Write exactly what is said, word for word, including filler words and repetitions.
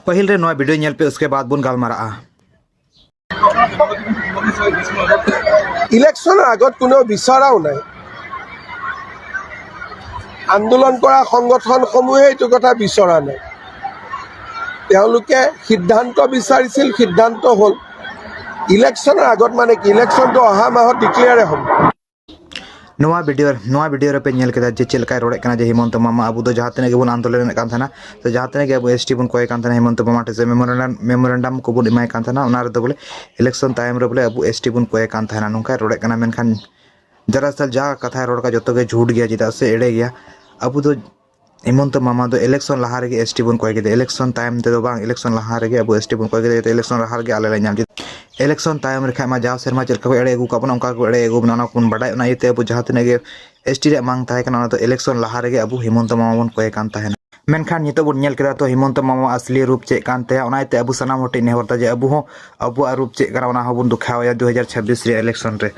ᱯᱟᱹᱦᱤᱞ ᱨᱮ ᱱᱚᱣᱟ ᱵᱷᱤᱰᱤᱭᱳ ᱧᱮᱞ ᱯᱮ, ᱩᱥᱠᱮ ᱵᱟᱫ ᱵᱚᱱ ᱜᱟᱞᱢᱟᱨᱟᱜᱼᱟ᱾ ইলেকশ্যনৰ আগত কোনেও বিচৰাও নাই। আন্দোলন কৰা সংগঠনসমূহে এইটো কথা বিচৰা নাই। তেওঁলোকে সিদ্ধান্ত বিচাৰিছিল, সিদ্ধান্ত হ'ল। ইলেকশ্যনৰ আগত মানে কি, ইলেকশ্যনটো অহা মাহত ডিক্লেয়াৰে হ'ব। ᱱᱚᱣᱟ ᱵᱷᱤᱰᱤᱭᱳ ᱱᱚᱣᱟ ᱵᱷᱤᱰᱤᱭᱳ ᱨᱮᱯᱮ ᱧᱮᱞ ᱠᱮᱫᱟ ᱡᱮ ᱪᱮᱫ ᱞᱮᱠᱟᱭ ᱨᱚᱲᱮᱫ ᱠᱟᱱᱟ ᱡᱮ ᱦᱤᱢᱚᱱᱛᱚ ᱢᱟᱢᱟ ᱟᱵᱚ ᱫᱚ ᱡᱟᱦᱟᱸ ᱛᱤᱱᱟᱹᱜ ᱜᱮᱵᱚᱱ ᱟᱱᱫᱳᱞᱚᱱᱮᱫ ᱠᱟᱱ ᱛᱟᱦᱮᱱᱟ, ᱥᱮ ᱡᱟᱦᱟᱸ ᱛᱤᱱᱟᱹᱜ ᱜᱮ ᱟᱵᱚ ᱮᱥ ᱴᱤ ᱵᱚᱱ ᱠᱚᱭᱮ ᱠᱟᱱ ᱛᱟᱦᱮᱱᱟ ᱦᱤᱢᱚᱱᱛᱚ ᱢᱟᱢᱟ ᱴᱷᱮᱱ ᱥᱮ ᱢᱮᱢᱳᱨᱮᱱᱰᱟᱢ ᱢᱮᱢᱳᱨᱮᱱᱰᱟᱢ ᱠᱚᱵᱚᱱ ᱮᱢᱟᱭ ᱠᱟᱱ ᱛᱟᱦᱮᱱᱟ, ᱚᱱᱟ ᱨᱮᱫᱚ ᱵᱚᱞᱮ ᱤᱞᱮᱠᱥᱚᱱ ᱛᱟᱭᱚᱢ ᱨᱮ ᱵᱚᱞᱮ ᱟᱵᱚ ᱮᱥ ᱴᱤ ᱵᱚᱱ ᱠᱚᱭᱮ ᱠᱟᱱ ᱛᱟᱦᱮᱱᱟ, ᱱᱚᱝᱠᱟᱭ ᱨᱚᱲᱮᱫ ᱠᱟᱱᱟ᱾ ᱢᱮᱱᱠᱷᱟᱱ ᱫᱟᱨᱟᱥᱚᱞ ᱡᱟ ᱠᱟᱛᱷᱟᱭ ᱨᱚᱲ ᱠᱟᱜ ᱡᱚᱛᱚ ᱜᱮ ᱡᱷᱩᱴ ᱜᱮᱭᱟ, ᱪᱮᱫᱟᱜ ᱥᱮ ᱮᱲᱮ ᱜᱮᱭᱟ᱾ ᱟᱵᱚ ᱫᱚ ᱦᱤᱢᱚᱱᱛᱚ ᱢᱟᱢᱟ ᱫᱚ ᱤᱞᱮᱠᱥᱚᱱ ᱞᱟᱦᱟ ᱨᱮᱜᱮ ᱮᱥ ᱴᱤ ᱵᱚᱱ ᱠᱚᱭ ᱠᱮᱫᱮᱭᱟ, ᱤᱞᱮᱠᱥᱚᱱ ᱛᱟᱭᱚᱢ ᱛᱮᱫᱚ ᱵᱟᱝ, ᱤᱞᱮᱠᱥᱚᱱ ᱞᱟᱦᱟ ᱨᱮᱜᱮ ᱟᱵᱚ ᱮᱥ ᱴᱤ ᱵᱚᱱ ᱠᱚᱭ ᱠᱮᱫᱮᱭᱟ, ᱤᱞᱮᱠᱥᱚᱱ ᱞᱟᱦᱟ ᱨᱮᱜᱮ ᱟᱞᱮ ᱞᱮ ᱧᱟᱢ ᱠᱮᱫᱟ᱾ ᱤᱞᱮᱠᱥᱚᱱ ᱛᱟᱭᱚᱢ ᱨᱮᱠᱷᱟᱡ ᱢᱟ ᱡᱟᱣ ᱥᱮᱨᱢᱟ ᱪᱮᱫ ᱞᱮᱠᱟ ᱠᱚ ᱮᱲᱮ ᱟᱹᱜᱩ ᱠᱟᱜ ᱵᱚᱱᱟ, ᱚᱱᱠᱟ ᱜᱮᱠᱚ ᱮᱲᱮ ᱟᱹᱜᱩ ᱵᱚᱱᱟ, ᱚᱱᱟ ᱠᱚᱵᱚᱱ ᱵᱟᱰᱟᱭ᱾ ᱚᱱᱟ ᱤᱭᱟᱹᱛᱮ ᱟᱵᱚ ᱡᱟᱦᱟᱸ ᱛᱤᱱᱟᱹᱜ ᱜᱮ ᱮᱥ ᱴᱤ ᱨᱮᱭᱟᱜ ᱢᱟᱝ ᱛᱟᱦᱮᱸ ᱠᱟᱱᱟ, ᱚᱱᱟ ᱫᱚ ᱤᱞᱮᱠᱥᱚᱱ ᱞᱟᱦᱟ ᱨᱮᱜᱮ ᱟᱵᱚ ᱦᱤᱢᱚᱱᱛᱚ ᱢᱟᱢᱟ ᱵᱚᱱ ᱠᱚᱭᱮ ᱠᱟᱱ ᱛᱟᱦᱮᱱᱟ᱾ ᱢᱮᱱᱠᱷᱟᱱ ᱱᱤᱛᱚᱜ ᱵᱚᱱ ᱧᱮᱞ ᱠᱮᱫᱟ ᱛᱚ ᱦᱤᱢᱚᱱᱛᱚ ᱢᱟᱢᱟ ᱟᱥᱞᱤ ᱨᱩᱯ ᱪᱮᱫ ᱠᱟᱱ ᱛᱟᱭᱟ, ᱚᱱᱟ ᱤᱭᱟᱹᱛᱮ ᱟᱵᱚ ᱥᱟᱱᱟᱢ ᱦᱚᱲ ᱴᱷᱮᱱ ᱱᱮᱦᱚᱨ ᱫᱟ ᱡᱮ ᱟᱵᱚ ᱦᱚᱸ ᱟᱵᱚᱣᱟᱜ ᱨᱩᱯ ᱪᱮᱫ ᱠᱟᱱᱟ, ᱚᱱᱟ ᱦᱚᱸᱵᱚᱱ ᱫᱮᱠᱷᱟᱣ ᱟᱭᱟ ᱫᱩ ᱦᱟᱡᱟᱨ ᱪᱷᱟᱵᱵᱤᱥ ᱨᱮᱭᱟᱜ ᱤᱞᱮᱠᱥᱚᱱ ᱨᱮ᱾